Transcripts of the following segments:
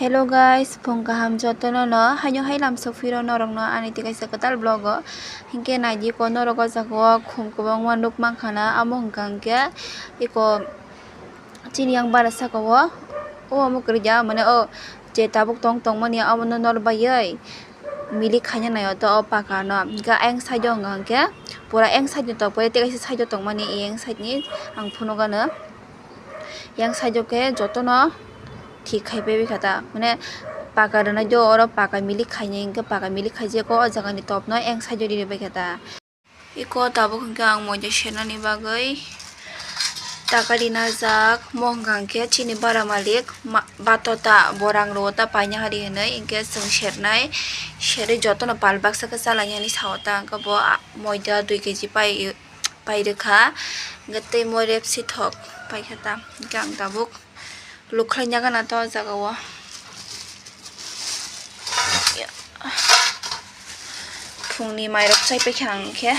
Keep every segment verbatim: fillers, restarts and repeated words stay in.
Hello guys, phung kaham jotono no, haino hai lamsok phiro norokno ani tei kaisa kwtal vlog o. Hinkhe naidi ko norok o jaga o khum kwbangma nuk mankha na, amo hwnkha hinkhe iko chini yang bara saka o, o amo kwrwi ya, mane o je tabuk tong tongmani abono nor baiwi milik khaina nai o to o paka no. Hinkhe ayang side o hwnkha hinkhe pura ayang side ni tokbai tei kaisa side o tongmani, ayang side ni ang phunukgano. Yang side o khe jotono thik khai pai kha ta, mane paka rwnai do, oro paka milik khainai hinkhe paka milik khaijak o, o jaga ni top no yang side o ri bai kha ta. Iko tabuk hinkhe ang moida sernani bagwi taka rina jak, mo hwnkha hinkhe chini bara malik ma-, bato ta bo rang rwo ta paina hari hinwi hinkhe chwng sernai, serwi jotono pal baksa khe chalainani sao ta, hinkhe bo moida dui keji pai. Pai rwkha, hinkhe tei mo repsi thok pai kha ta, hinkhe ang tabuk luk khlai nagana ta o jaga o. Phungni mairok chai paikha ang khe,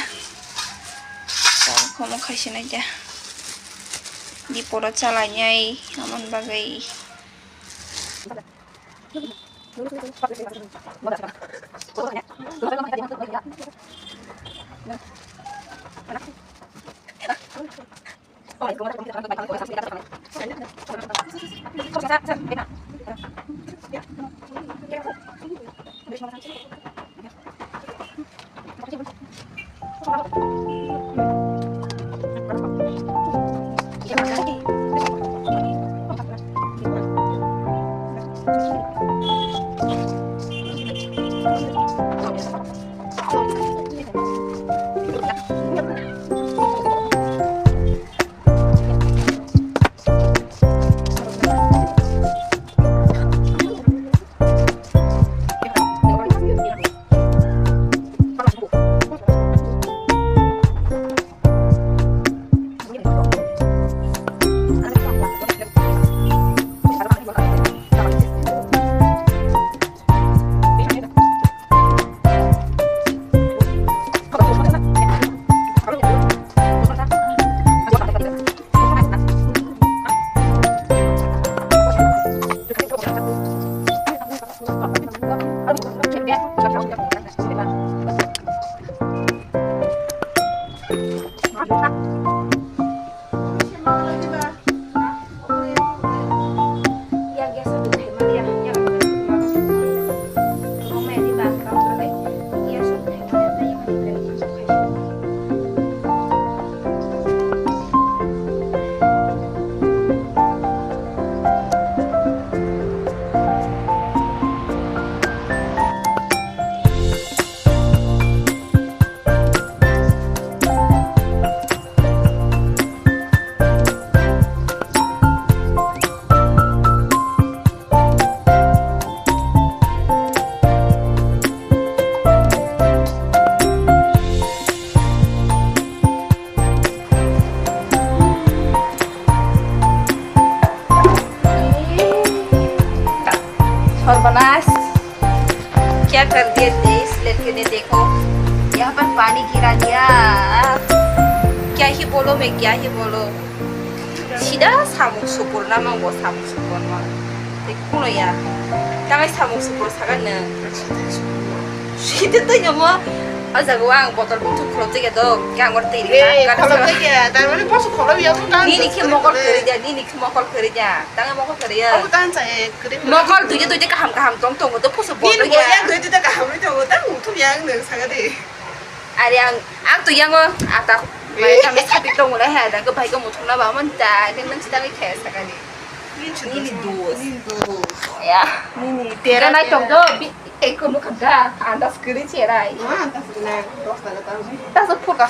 tabuk omo khaisinai de, diporo chalainai, amoni bagwi. सर्वनाश, क्या कर दिया देश लेके ने, देखो यहाँ पर पानी गिरा दिया। क्या ही बोलो मैं, क्या ही बोलो। Sida samung supur na mang bo, samung supur ma. Tei kuno ya. Tangai samung supur saga ne. Sida tei nyomo. O jaga o ang botol buthu khulop tei do. Kang or tei. Eh, khulop tei ya. Tar mane bosu khulop ya, bu tan. Nini khe mokol kari ja, nini khe mokol kari ja. Tangai mokol kari ya. Abu tan sa, eh, kari. Mokol dui dui kaham kaham tong tong do, pusu botol ya. Nini ya dui dui kaham tong tong, tang muthum ya ang nang saga de. Ari ang, ang tu yango ata bai kami sapi tong le ha, dan ko bai ko muthung na ba mon ta, dan nang sita mi khe sakani. Nini dos. Nini dos. Ya. Nini tera nai tong do, bi, eko mo khaga, andas kiri cherai. Ah, andas kiri na, dos na tang. Ta so pur ka.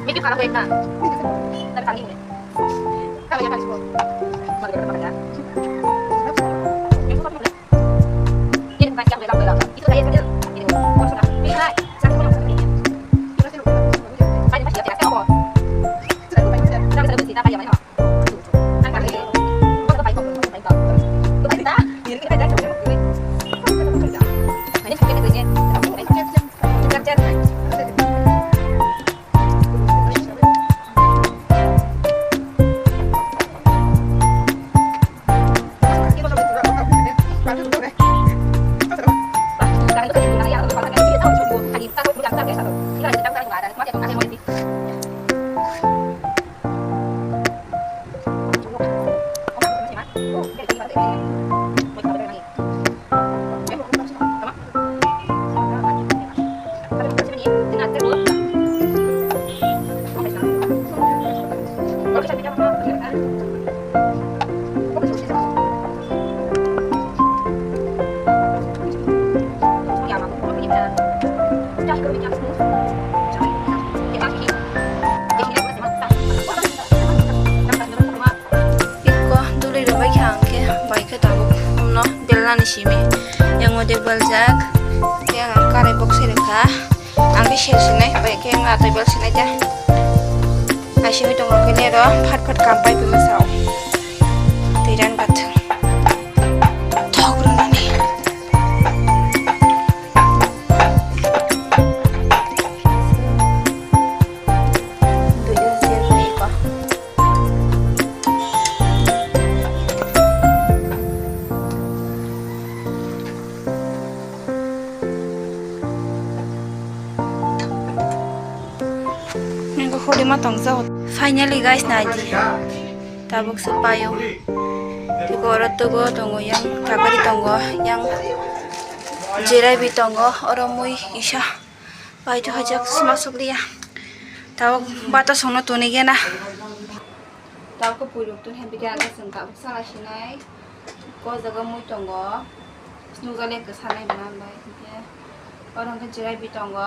Miki khana hoy na. Tar khani hoy. Kala ya khani ko. Iko duli rwbai kha ang khe bai khe tabuk umno belnani simi yang ode baljak. Yang ang karai bok se rwkha. Ang khe sel sinai bai khe ang atoi bel sinai ta. Ai simi tongo khe nero phat phat kam pai pima sao. Tei ran bathang. Thok rwnani. Nangkhe hurima tongjago. Finally guys, naidi. Tabuk se paio. Tei oro tugo tongo yang, kakari tongo yang, jelebi tongo, oro mui kisa. Pai to hajak sma sukliya. Tabuk bata songno tuni gena. Tabuk pui rok tun happy khe ang chwng tabuk sala sinai. Ko jaga mui tongo. Snujale kwsa nai bana bai. Hinkhe oro hinkhe jelebi tongo.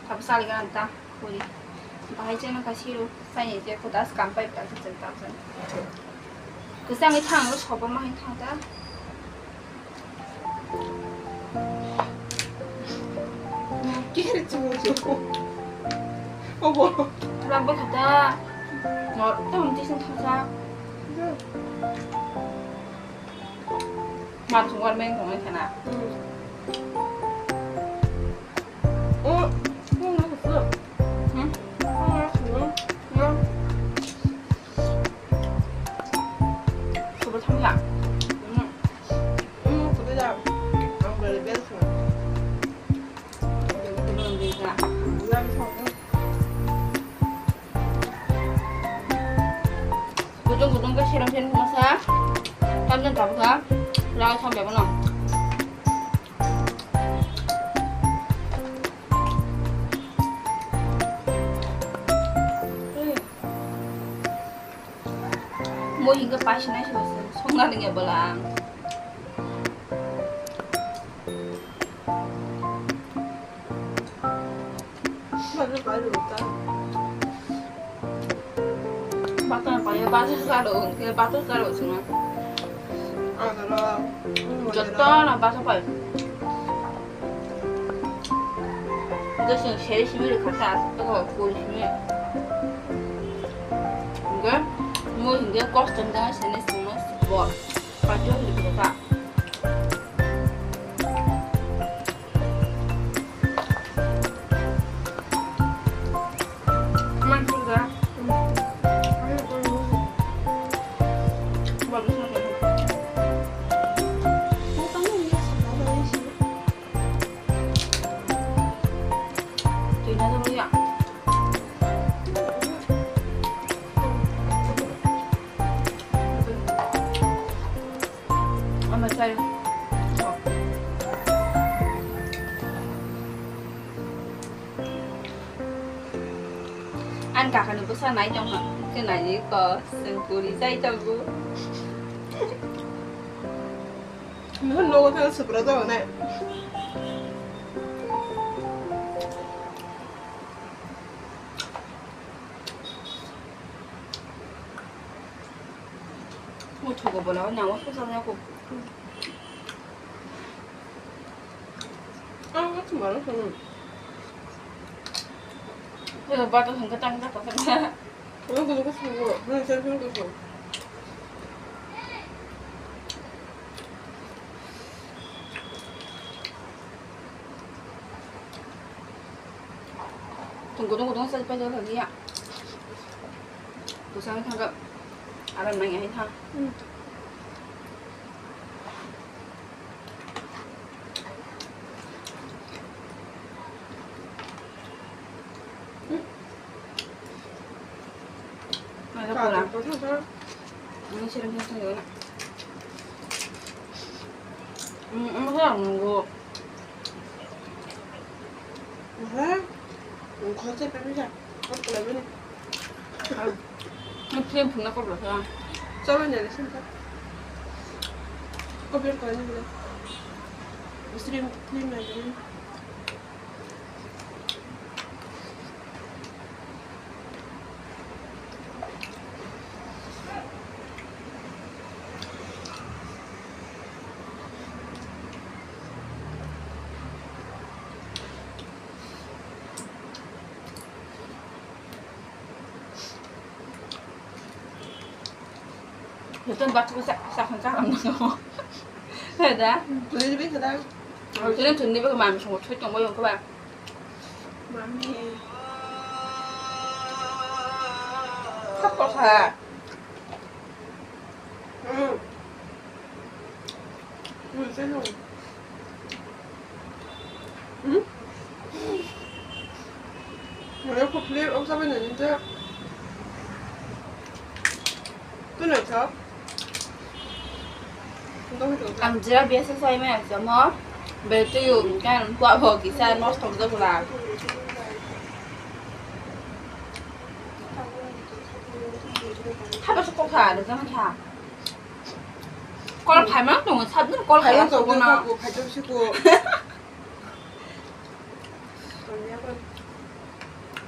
Tabuk sali gana ta puri. Bahai cheno ka siru. Saini je ko das kam pai ta chwng tabuk. Kwsa ngi thang sobo ma hin thang ta. Kiri chungo chungo. Obo. Rambut kata. Nor, tawon tising thangsa. Mat sungwar meng tongwi khana. Hmm. Oh, oh, oh, oh. Hmm? Oh, oh, oh. Sobo thangya. Hmm. Hmm, sobo da. Ang beri beri sung. Beri sung. Gudung gudung ke siram siram masa. Tam tam tam ka. Lang sam bebo no. Mo hingga pasinai sih song na dengan belang. Bato na payo, bato saro, ke bato saro suna. Joto na bato payo. Josing seri simi re kata, to kul simi. Enggak, mo hingga kos tendang sini semua sport. Pajo hingga kata. Ama chai. An kakha ni bwsa nai tong ha. Ke nai ko seng puri chai tongo. Nogo thang supra jago nai. Muthugo bola o nawa ko sana ko. Ah, what's wrong? Yo, bato hingga tang ta ta ta. Ano ko ko ko. Ano sa ko ko. Tunggu tunggu tunggu sa pa jalan ya. Kusang thangka aram nang ya thang. Hmm. Ada pula. Ini sering sering sana. Ang sa ang nunggu. Aha. Ang khorsa kami sa. Ang pula bini. Ang film pun aku belum sa. Coba nyari sini, Kak. Kopi yang paling gila. Stream film lagi. Nutun bathuk sa, sa, sa, sa, sa, da? Tuli bi kada? Tuli tuni bi mami songo thui tongbo yong koba. Mami. Khap kha. Hmm. Hmm, seno. Hmm? Mana ko plate of sabai nani ta. Tu na ta. Ang jira biasa sai me asa mo. Betu yung kan tua bo kisa nosto ko bula. Haba sa ko kha, da jang kha. Kol phaima tongo, sabjani kol phaima tongo, tongo na. Phaito siko.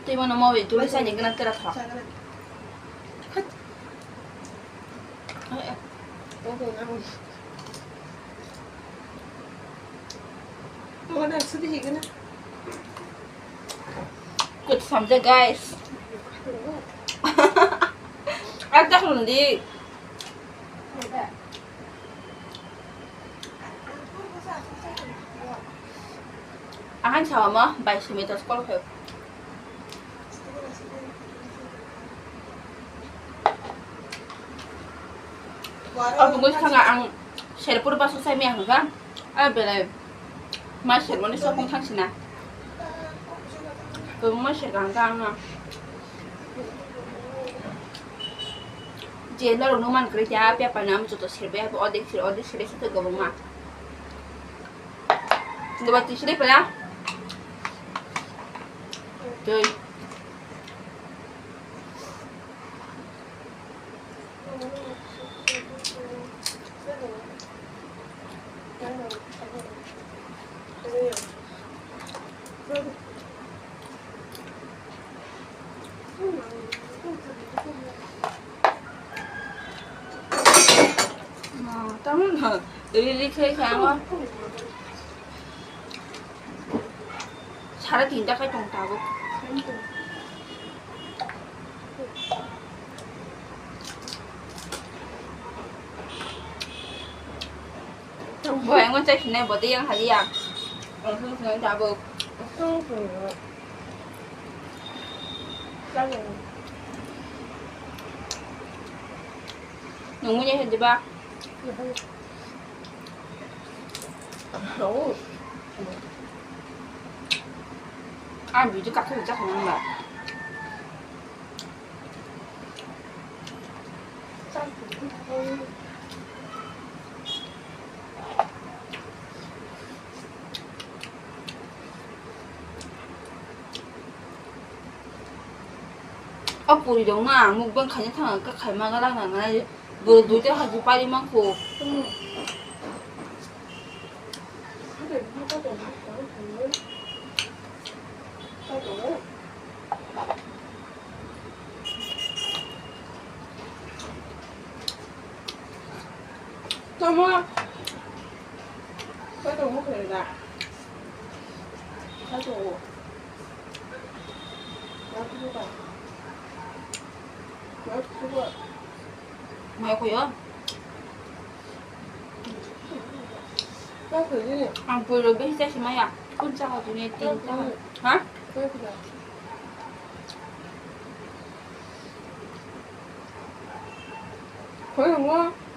Tei bono mo bai tuli sani gana tera kha. Tongo na sudi higana. Kut samja, guys. Ada hundi. Ahan sawa mo bai sumi tas kol khayo. Oh, bungo sanga ang serpur baso sai mi ang ga. Ah, belai. Ma sermoni sokong thang sina. Kung ma serkang kang na. Je norok no man kwrwi khe, a pepa ni amo joto serbai abo, odek ser, odek ser se gobong ma. Doba twi sere pala. Twi. Tamo no, rili khai khai ango. Sare tinta khai tong tabuk. Bo yang chai sinai bo de yang hali ya. Ang sung sung tabuk. Nunggu nya hedi ba. Ang video kakhe ujak nang ba. O puri rok no ang mukbang khaina thang kha khaima gana nang nai borok duita haji pari mankho. Tamo. Kau tahu kau dah. Kau tahu. Kau tahu kau. Kau tahu kau. Mai ko yo. Ang puro besi chai simaya. Kun cha ko tuni tin cha. Ha? Kau tahu.